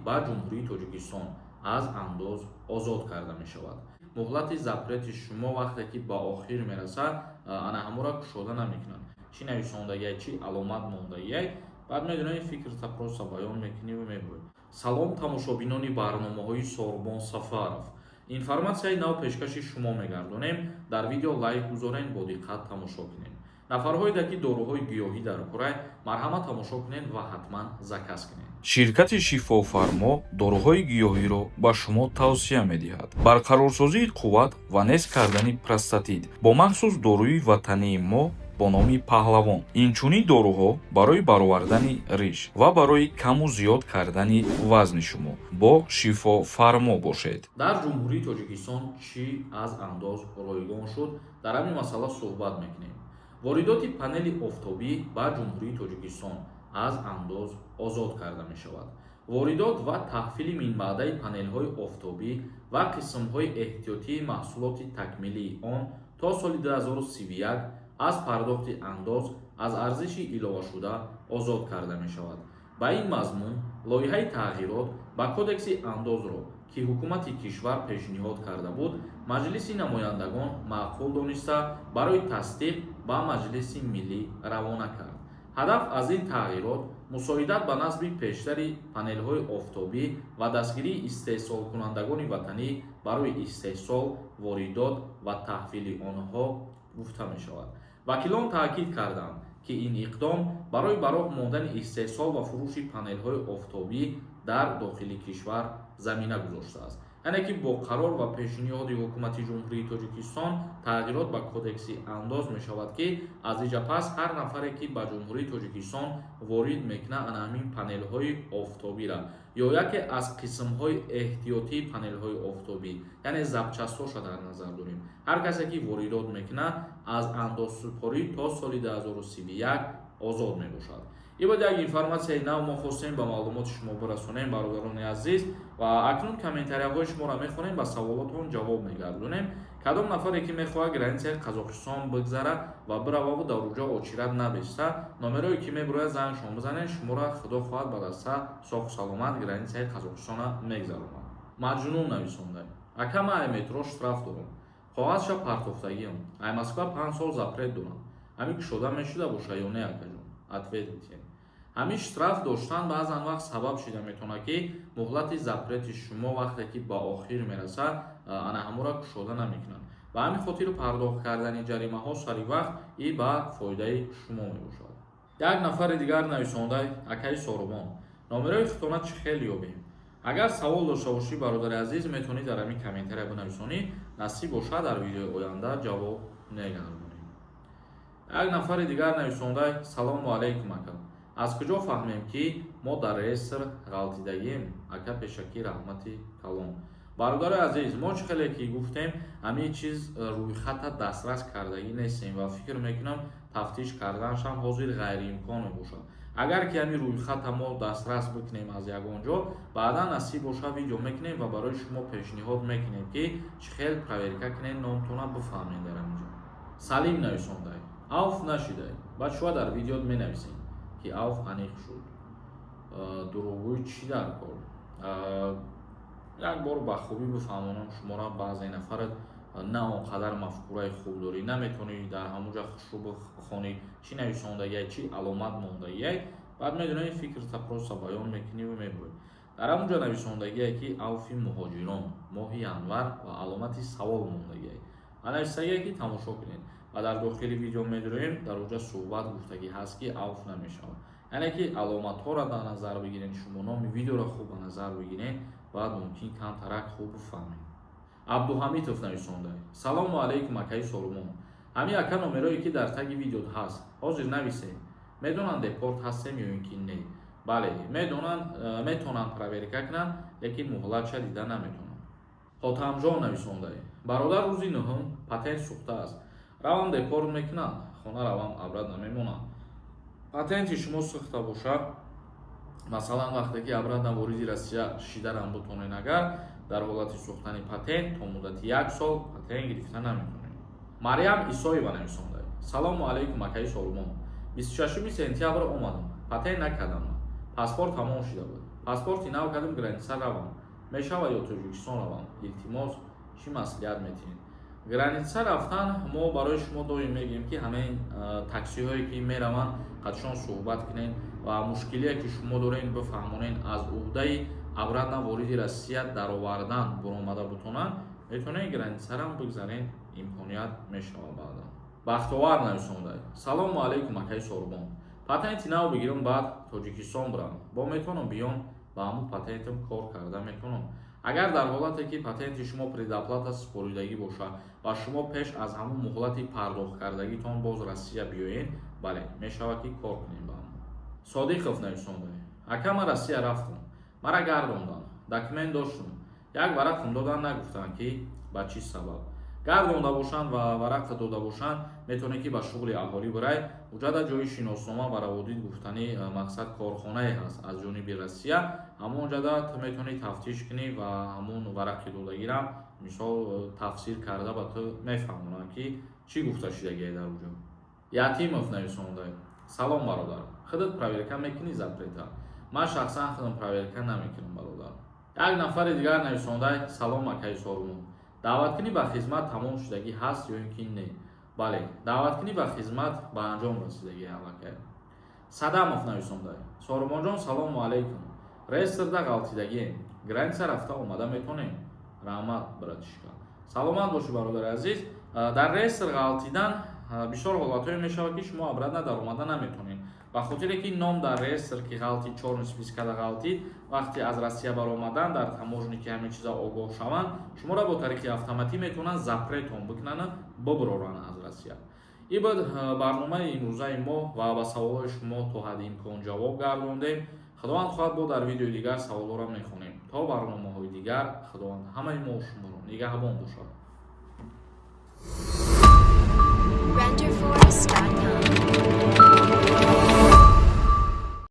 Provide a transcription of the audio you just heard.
Ба Ҷумҳурии Тоҷикистон аз андоз озод карда мешавад. Муҳлати запрети шумо вақте ки ба охир мерасад, ана ҳамура кушода намекунанд. Чӣ нависондагиай, чӣ аломат мондагиай, баъд медонед, фикрта просто баён мекунӣ ва мебурӣ. Салом, тамошобинони барномаҳои Сорбон Сафаров! Информатсияи нав пешкаши шумо мегардонем. Дар видео лайк гузорен, бо диққат тамошо кунед. Нафарҳое ки доруҳои гиёҳӣ дар курай, марҳамат, тамошо кунед ва ҳатман заказ кунед. Ширкати Шифофармо доруҳои гиёҳиро ба шумо тавсия медиҳад. Барқарорсозии қувват ва нест кардани простатит бо махсус доруи ватании мо бо номи Паҳлавон. Инчунин доруҳо барои баровардани риш ва барои каму зиёд кардани вазни шумо. Бо Шифофармо бошед. Дар Ҷумҳурии Тоҷикистон чӣ аз андоз ройгон шуд, дар ҳамин масъала суҳбат мекунем. Воридоти панели офтобӣ ба Ҷумҳурии Тоҷикистон аз андоз озод карда мешавад. Воридот ва таҳвили минбаъдаи панелҳои офтобӣ ва қисмҳои эҳтиётии маҳсулоти такмилии он то соли 2031 аз пардохти андоз аз арзиши иловашуда озод карда мешавад. Ба ин мазмун лоиҳаи тағйирот ба Кодекси андозро, ки ҳукумати кишвар пешниҳод карда буд, Маҷлиси намояндагон маъқул дониста, барои тасдиқ ба Маҷлиси Миллӣ равона кард. Ҳадаф аз ин тағйирот мусоидат ба насби пештари панелҳои офтобӣ ва дастгирии истеҳсолкунандагони ватанӣ барои истеҳсол, воридот ва таҳвили онҳо гуфта мешавад. Вакилон таъкид карданд, ки ин иқдом барои ба роҳ мондани истеҳсол ва фурӯши панелҳои офтобӣ дар дохили кишвар замина гузоштааст. Яъне ки бо қарор ва пешниҳоди ҳукумати Ҷумҳурии Тоҷикистон тағйирот ба Кодекси андоз мешавад, ки аз иҷа пас ҳар нафаре, ки ба Ҷумҳурии Тоҷикистон ворид мекунад ана ҳамин панелҳои офтобира ё яке аз қисмҳои эҳтиётии панелҳои офтобӣ, яъне запчастҳоша дар назар дорем, ҳар касе ки воридот мекунад, аз андозсупорӣ то соли 2031 озод мебошад. Ин буд як информатсияи нав, мо хостем ба маълумоти шумо бирасонем, бародарони азиз. Ва акнун комментарияҳои шуморо мехонем, ба саволотон ҷавоб мегардонем. Кадом нафаре ки мехоҳад границаи Қазоқистон бигзара ва бирававу дар уҷо очират набеста, номерое ки мебурояд, зангшон бизанед. Шуморо, худо хоҳад, ба даста соҳу саломат границаи Қазоқистона мегзаронад. Маҷнун нависонда: «Ака, ман ай метро штраф дорам, коғазша партофтагиам, ай Москва 5 сол запрет дорам. Ҳамин кушода мешуда боша ё не, акаҷон, ответ битиҳем». Ҳамин штраф доштан баъзан вақт сабаб шида метавонад, ки муҳлати запрети шумо вақте ки ба охир мерасад, ана ҳамура кушода намекунанд. Ба ҳамин хотир пардохт кардани ҷаримаҳо сари вақт и ба фоидаи шумо мебошад. Як нафари дигар нависонда: «Акаи Сорубон, номерои хитона чӣ хел ёбем?» Агар савол дошта бошӣ, бародари азиз, метавонӣ дар ҳамин комментария бинависонӣ. Насиб бошад, дар видеои оянда ҷавоб мегардонем. Як нафари дигар нависонда: «Салому алайкум, ака, аз куҷо фаҳмем, ки мо дар реестр ғалтидагием, ака? Пешакӣ раҳмати калон». Бародари азиз, мо чӣ хеле ки гуфтем, ҳамин чиз рӯйхата дастрас кардагӣ нестем ва фикр мекунам, тафтиш карданашам ҳозир ғайриимкон мебошад. Агар ки ҳамин рӯйхата мо дастрас бикунем аз ягон ҷо, баъдан, насиб бошад, видео мекунем ва барои шумо пешниҳод мекунем, ки чӣ хел проверка кунед, номтона бифаҳмед дар ҳамин ҷо. Салим нависондай: «Авф нашидай, баъд шуа дар видеот менависем, ки авф аниқ шуд. Дурӯғгӯӣ чӣ дар кор?» Як бор ба хубӣ бифаҳмонам шуморо: баъзе нафарат на он қадар мафкураи хуб дорӣ, наметавонӣ дар ҳамон ҷа хушрӯ бихонӣ, чӣ нависондагиай, чӣ аломат мондагиай. Баъд медонӣ, фикрта просто баён мекунӣ ва мебурӣ. Дар ҳамон ҷо нависондагие, ки авфи муҳоҷирон моҳи январ ва аломати савол мондагиай ва нависагие, ки тамошо кунед ва дар дохили видео медурем, дар оҷа суҳбат гуфтагӣ ҳаст, ки авф намешавад. Яъне ки аломатҳоро дар назар бигиред, шумо номи видеоро хуб ба назар бигиред, баъд мумкин камтарак хуб бифаҳмед. Абдуҳамитов нависонда: «Салому алайкум, акаи Солумон. Ҳамин, ака, номерое ки дар таги видео ҳаст, ҳозир нависем, медонанд, депорт ҳастем ё ин ки не?» Бале, медонанд, метавонанд проверка кунанд, лекин муҳлатша дида наметавонанд. Хотамҷон нависонда: «Бародар, рӯзи нӯҳум патент сӯхтааст, равам, депорт мекунанд? Хона равам, обратно намемонанд?» Патенти шумо сӯхта бошад, масалан, вақте ки обратно вориди Россия шидарам бутонед, агар дар ҳолати сӯхтани патент то муддати як сол патент гирифта наметавонед. Марьям Исоева нависонда: «Салому алайкум, акаи Солумон. 26 сентябр омадам, патент накардам, паспорт тамом шуда буд. Паспорти нав кардем, граница равам мешава ё Тоҷикистон равам? Илтимос, чӣ маслиҳат метиҳед? Граница рафтан, мо барои шумо доим мегӯем, ки ҳамаи таксиҳое, ки мераванд, қадшон суҳбат кунед ва мушкилие, ки шумо доред, бифаҳмонед. Аз уҳдаи обратно вориди Россия даровардан буромада бутонанд, метавонед границарам бигзарен, имконият мешавад баъдан. Бахтовар нависонда: «Салому алайкум, акаи Сорбон. Патенти нав бигирам, баъд Тоҷикистон бирам, бо метавонам биём, ба ҳамун патентам кор карда метавонам?» Агар дар ҳолате, ки патенти шумо предоплата супоридагӣ бошад ва шумо пеш аз ҳамун муҳлати пардохткардагитон боз Россия биёед, бале, мешавад, ки кор кунем ба ҳамон. Содиқов нависонда: «Ака, ман Россия рафтам, мара гардонданд. Документ доштам, як варақам доданд, нагуфтанд, ки ба чӣ сабаб гардонда бошанд. Ва варақа дода бошанд, метавонед, ки ба шуғли аҳолӣ бирай. Уҷада ҷои шиноснома ва раводид гуфтанӣ мақсад корхонае ҳаст аз ҷониби Россия. Ҳамон ҷада ту метавонӣ тафтиш кунӣ ва ҳамон варақи додагирам, мисол, тафсир карда ба ту мефаҳмонанд, ки чӣ гуфта шудагие дар уҷо». Ятимов нависонда: «Салом, бародар, худат проверка мекунӣ запрета?» Ман шахсан худам проверка намекунам, бародар. Як нафари дигар нависонда: «Салом, акаи Сорбон, даъваткунӣ ба хизмат тамом шудагӣ ҳаст ё ин ки не?» Бале, даъваткунӣ ба хизмат ба анҷом расидагӣ аллакай. Садамов нависонда: «Сорбонҷон, салому алайкум. Реестрда ғалтидагием, граница рафта омада метонем? Раҳмат, братишка». Саломат бошӣ, бародари азиз. Дар реестр ғалтидан бисёр ҳолатҳое мешавад, ки шумо обратно даромада наметонед, ба хотире ки ном дар реестр ки ғалтид, чёрный спискада ғалтид, вақте аз Россия баромадан, дар таможня ки ҳамин чиза огоҳ шаванд, шуморо бо тариқи автоматӣ метавонанд запретон бикунанд, бубуроранд аз Россия. Ин буд барномаи имрӯзаи мо ва ба саволҳои шумо то ҳадди имкон ҷавоб гардондем. Худованд хоҳад, бо дар видеои дигар саволҳоро мехонем. То барномаҳои дигар, Худованд ҳамаи мо шуморо нигаҳбон бошад.